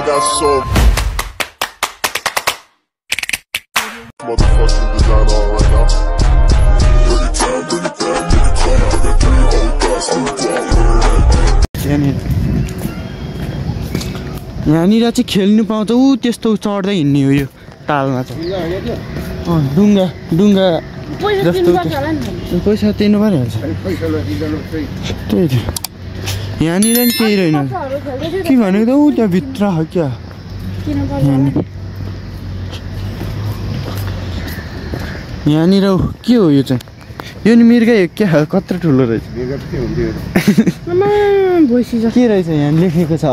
got so motherfucking design on right now. Bring it down, nigga, come. I got 3 old thoughts, new block. यहाँनिर चाहिँ खेल्नु पाउँछ ऊ त्यस्तो चढ्दै हिँड्ने हो यो तालमा चाहिँ डुङ्गा डुङ्गा जस्तो पैसा तिर्नु परिहाल्छ त्यही थियो यहाँनिर नि केही रहेन के भनेको त ऊ त्यहाँ भित्र हो क्या यहाँनिर के हो यो चाहिँ यो नि मिर्गै हो क्या कत्रो ठुलो रहेछ के रहेछ यहाँ लेखेको छ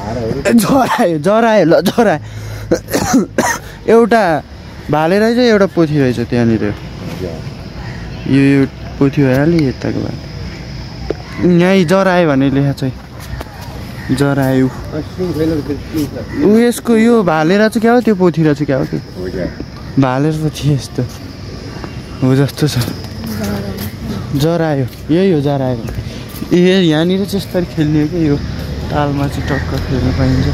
जरायो जरायो ल जरायो एउटा भाले रहेछ एउटा पोथी रहेछ त्यहाँनिर यो पोथी भइहाल्यो यताको भए यहीँ जरायो भने लेखा चाहिँ जरायो ऊ यसको यो भालेर चाहिँ क्या हो त्यो पोथी रहेछ क्या हो त्यो भालेर पोथी यस्तो हो जस्तो छ जरायो यही हो जरायो ए यहाँनिर चाहिँ यस्तरी खेल्ने हो कि यो तालमा चाहिँ टक्क खेल्न पाइन्छ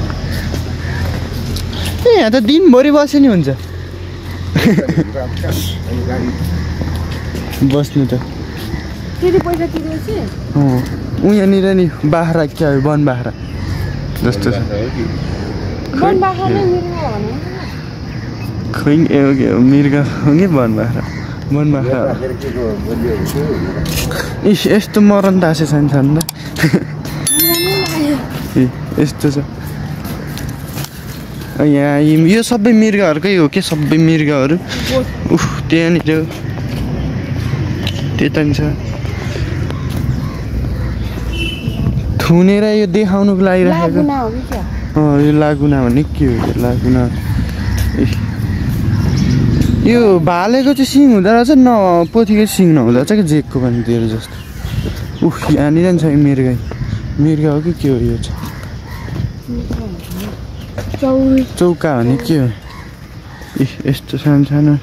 ए यहाँ त दिनभरि बस्यो नि हुन्छ बस्नु त ऊ यहाँनिर नि बाख्रा क्या हो वन बाख्रा जस्तो छ खोइ मृग हो कि वन बाख्रा वन बाख्रा इस यस्तो मरण तासे छैन त यस्तो छ यहाँ यो सबै मृगहरूकै हो के सबै मृगहरू उफ त्यहाँनिर त्यता नि छ थुनेर यो देखाउनुको लागि राखेको यो लागुना भने के हो लागुना यो भालेको चाहिँ सिङ हुँदो रहेछ न पोथीको सिङ नहुँदो रहेछ कि जेकको पनि त्यो जस्तो उफ यहाँनिर नि छ मृगै मृग हो कि के हो यो चाहिँ चौका भने के हो यस्तो सानो सानो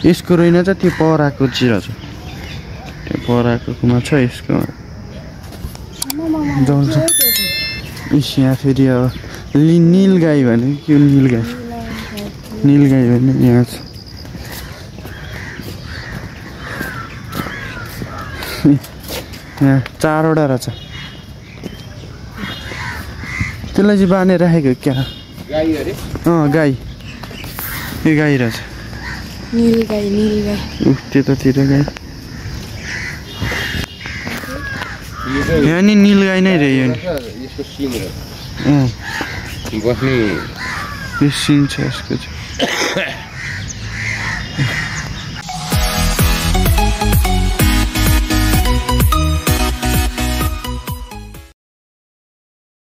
यसको रहेन त त्यो पराको चिरा छ त्यो पराकोमा छ यसको जल्छ यहाँ फेरि अब नील गाई भने के नील गाई भने यहाँ छ यहाँ 4वटा रहेछ त्यसलाई चाहिँ बाँधेर राखेको क्या गाई यो गाई रहेछ त्यतातिर गाई यहाँ नि नील गाई नै रह्यो नि यो सिङ छ यसको चाहिँ